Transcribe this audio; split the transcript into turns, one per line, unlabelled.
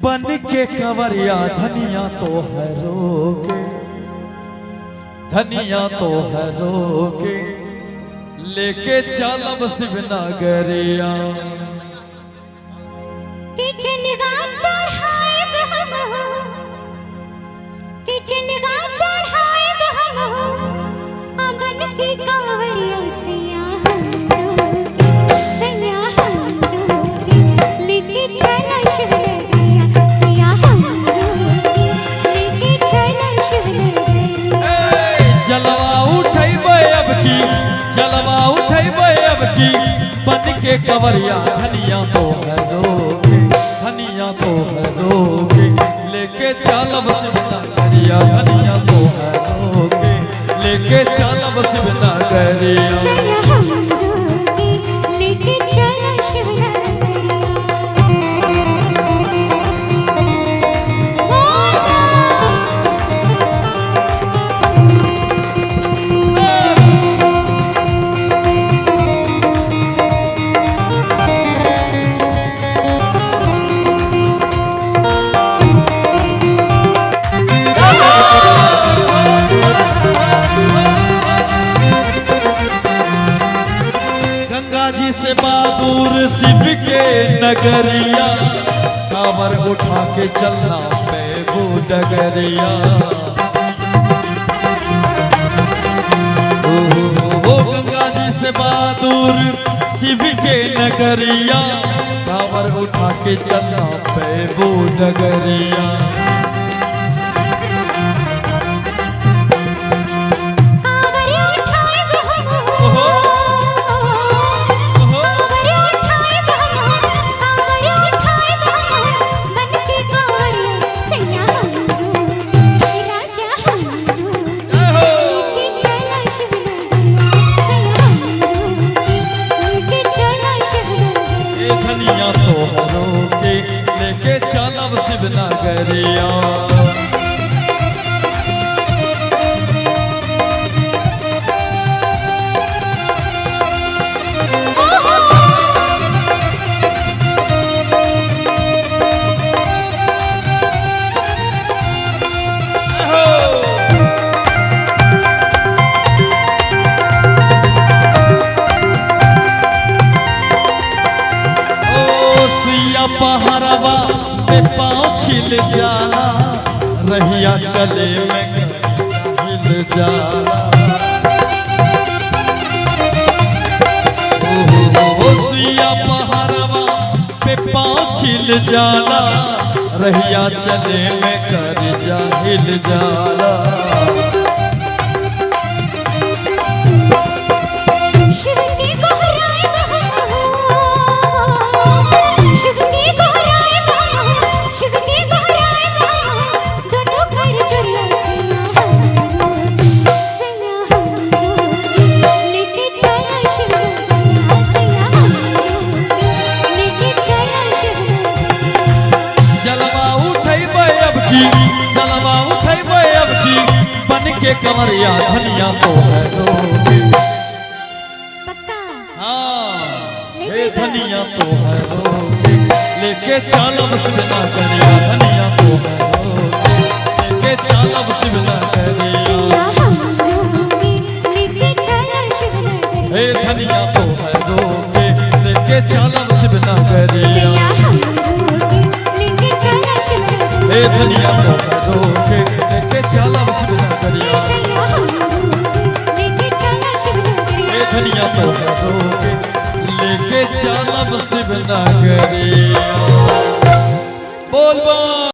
बन के कंवरिया धनिया तो है रोके, धनिया तो है रोके, लेके चलब शिव नगरिया।
कि चलवा चढ़ाएब हम हो, कि चलवा चढ़ाएब हम हो, अमन के कांवरिया सैया हमरो के, सैया हमरो के, लेके चला शिव नगरिया, सैया हमरो के, लेके चला शिव नगरिया।
जलवा उठैबै अब की, जलवा उठैबै अब की, बन के कंवरिया धनिया तो है रोके, धनिया तो है रोके, लेके चलब शिव नगरिया, धनिया तो है रोके, लेके चलब शिव नगरिया।
सैया हमरो के, लेके चला शिव नगरिया।
गंगा जी से बहादुर शिव के नगरिया, कांवर उठा के चलना पेबू डगरिया। ओ, ओ गंगा जी से बहादुर शिव के नगरिया, कांवर उठा के चलना पेबू डगरिया।
कांवर उठाएब हम हो, कांवर उठाएब हम हो, कांवर उठाएब हम हो, बन के कांवरिया सैया हमरो के, राजा हमरो के, लेके चला शिव नगरिया, सैया हमरो के, लेके चला शिव नगरिया।
ए धनिया तो हरो के लेके चलब शिव नगरिया। ओ सुइया पहाड़वा पे पाँव छिल जाला, रहिया चले में हिल जाला। ओ सुइया पहाड़वा पे पाँव छिल जाला, रहिया चले में कर जा हिल जाला।
शिव के गोहराएब हम हो, शिव के गोहराएब हम हो, शिव के गोहराएब हम हो, दोनों कर जुड़िया सैया हमरो के, सैया हमरो के, लेके चला शिव नगरिया, सैया हमरो के, लेके चला शिव नगरिया।
जलवा उठैबै अब की, जलवा उठैबै अब की, बन के कंवरिया धनिया तो है रोके।
पक्का
हाँ
ले
हे
जाइबा।
धनिया तो है रोके, लेके चलब शिव नगरिया, धनिया तो है रोके, लेके चलब शिव नगरिया।
सैया हमरो के, लेके चला शिव नगरिया।
हे धनिया तो है रोके, लेके चलब शिव नगरिया।
सैया हमरो के, लेके चला शिव नगरिया।
हे धनिया तो है रोके, लेके चलब शिव नगरिया।
सैया हमरो के, लेके चला शिव नगरिया।
हे धनिया तो है रोके, लेके चलब शिव नगरिया। बोल बम।